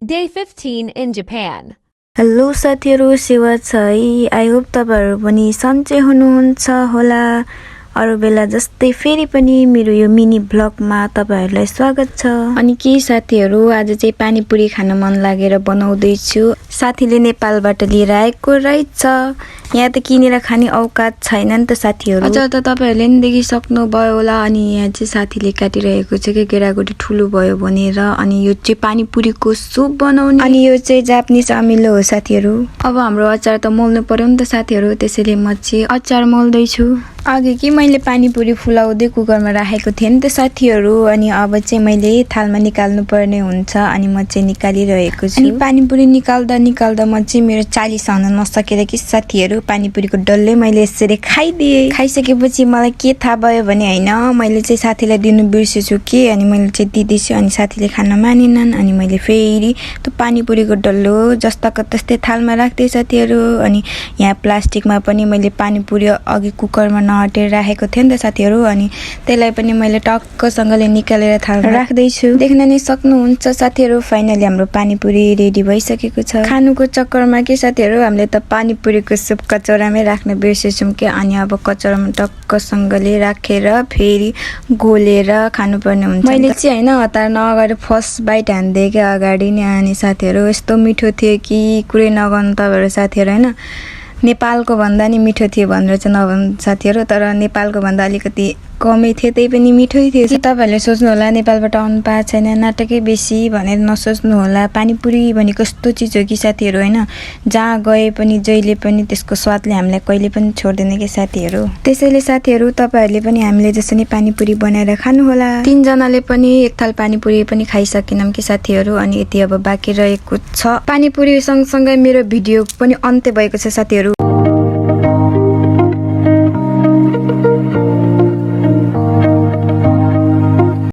Day 15 in Japan. Hello साथीहरू, सेवा छ है। आई होप तपाईहरु पनि सन्चै हुनुहुन्छ होला। अरु बेला जस्तै फेरि पनि मेरो यो मिनी ब्लगमा तपाईहरुलाई स्वागत छ। अनि के साथीहरू, आज चाहिँ पानीपुरी खान मन लागेर बनाउँदै छु। साथीले नेपालबाट लिएर आएको रहेछ। यहाँ त किनेर खाने औकात छैन नि त साथीहरू। अझ त तपाईहरुले नि देखिसक्नु भयो होला। अनि यहाँ चाहिँ साथीले काटिरहेको छ कि गेडागुडी ठुलो भयो भनेर। अनि यो चाहिँ पानीपुरीको सुप बनाउने। अनि यो चाहिँ जापानिज अमिलो हो साथीहरू। अब हाम्रो अचार त मोल्नु पर्यो नि त साथीहरू, त्यसैले म चाहिँ अचार मोल्दै छु। अघि कि मैले पानीपुरी फुलाउँदै कुकरमा राखेको थिएँ नि त साथीहरू। अनि अब चाहिँ मैले थालमा निकाल्नु पर्ने हुन्छ। अनि म चाहिँ निकालिरहेको छु। अनि पानीपुरी निकाल्दा म चाहिँ मेरो 40 आउन नसकेर कि साथीहरू पानीपुरीको डल्लै मैले यसरी खाइदिएँ। खाइसकेपछि मलाई के थाहा भयो भने हैन, मैले चाहिँ साथीलाई दिनु बिर्सेछु कि। अनि मैले चाहिँ दिदैछु। अनि साथीले खान मानेनन्। अनि मैले फेरि त्यो पानीपुरीको डल्लो जस्ताको तस्तै थालमा राख्दै साथीहरू। अनि यहाँ प्लास्टिकमा पनि मैले पानीपुरी अघि कुकरमा नहटेर राखेको थिएँ नि त साथीहरू। अनि त्यसलाई पनि मैले टक्कसँगले निकालेर थालमा राख्दैछु। देख्न नै सक्नुहुन्छ साथीहरू, फाइनली हाम्रो पानीपुरी रेडी भइसकेको छ। खानुको चक्करमा के साथीहरू, हामीले त पानीपुरीको सुप कचौरामै राख्न बिर्सेछौँ के। अनि अब कचौरामा टक्कसँगले राखेर फेरि गोलेर खानुपर्ने हुन्छ। मैले चाहिँ हैन हतार नअगाडि फर्स्ट बाइट हान्दै के अगाडि नै। अनि साथीहरू यस्तो मिठो थियो कि कुरै नगर्नु तपाईहरु साथीहरू। हैन नेपालको भन्दा नि मिठो थियो भनेर चाहिँ नभन्नु साथीहरू, तर नेपालको भन्दा अलिकति कमै थियो, त्यही पनि मिठै थियो। कि तपाईहरुले सोच्नु होला नेपालबाट आउनु पाएको छैन, नाटकै बेसी भनेर नसोच्नु होला। पानीपुरी भने कस्तो चिज हो कि साथीहरू। हैन जहाँ गए पनि जहिले पनि त्यसको स्वादले हामीलाई कहिले पनि छोड्दैन के साथीहरू। त्यसैले साथीहरू तपाईहरुले पनि हामीले जसरी पानीपुरी बनाएर खानु होला। 3 जनाले पनि एक थाल पानीपुरी पनि खाइसकेनौं कि साथीहरू। अनि यति अब बाँकी रहेको छ। पानीपुरी सँगसँगै मेरो भिडियो पनि अन्त्य भएको छ साथीहरू।